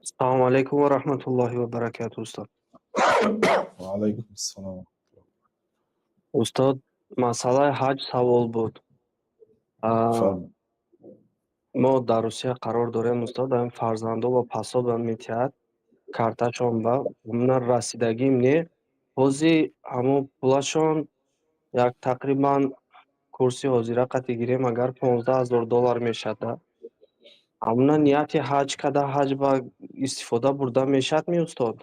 Салому алайкум ва раҳматуллоҳи ва баракату, устод. Ва алайкум ассалом. Устод, масъалаи ҳаҷ савол буд. Фармо. Мо дар Русия қарор дорем, устод, ҳамин фарзандо ба пособия метиҳад карташон, ба на расидагим не. Ҳозир ҳамон пулашон як тақрибан курси ҳозира қати гирем агар, 15 000 доллар мешавад. Ҳамуна нияти ҳаҷ карда, ҳаҷ ба истифода бурда мешавад ми, устод?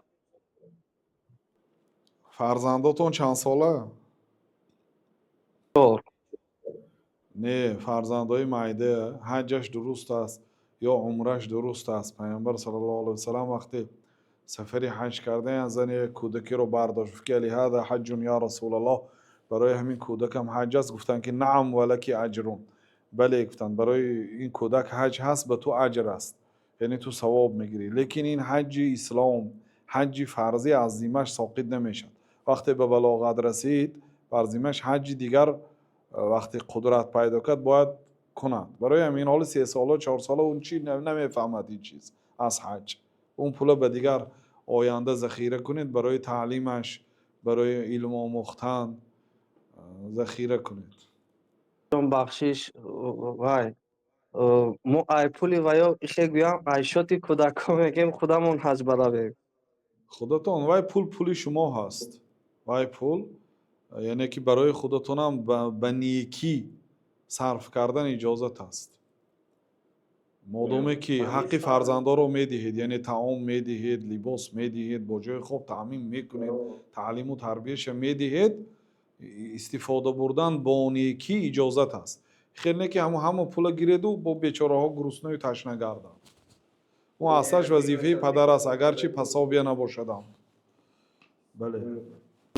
Фарзандотон чанд сола? Чор. Не, фарзандои майда ҳаҷаш дуруст аст ё умраш дуруст аст. Пайғамбар саллаллоҳу алайҳи васаллам вақте сафари ҳаҷ кардаянд, зане як кӯдакиро бардошт, гуфт ки: "لهذا حج يا رسول الله?" Барои ҳамин кӯдакам ҳаҷ аст? Гуфтанд ки: "نعم ولك أجر." Бале, гуфтанд, барои ин кӯдак ҳаҷ ҳаст, ба ту аҷр аст, яъне ту савоб мегирӣ. Лекин ин ҳаҷҷи ислом, ҳаҷҷи фарзӣ аз зиммаш соқит намешавад. Вақте ба балоғат расид, бар зиммаш ҳаҷҷи дигар, вақте қудрат пайдо кард, бояд кунад. Барои ҳамин ҳоли 3 сола, 4 сола он чи намефаҳмад ин чиз аз ҳаҷ. Он пула ба дигар оянда захира кунед, барои таълимаш, барои илм омӯхтан захира кунед. Бахшиш, вай мо ай пули ва ё ихе гӯям, ай шоти кӯдакҳо мегӯем, худамон ҳаҷ баравем. Худатон, вай пул пули шумо ҳаст. Вай пул, яъне ки барои худатонам ба некӣ сарф кардан иҷозат аст, модоме ки ҳаққи фарзандоро медиҳед, яъне таом медиҳед, либос медиҳед, бо ҷои хоб таъмин мекунед, таълиму тарбияша медиҳед, истифода бурдан бо некӣ иҷозат аст. Хел не ки ҳама пула гиреду бо бечораҳо гуруснаю ташна гарданд. Он аслаш вазифаи падар аст, агарчи пособия набошадам. Бале.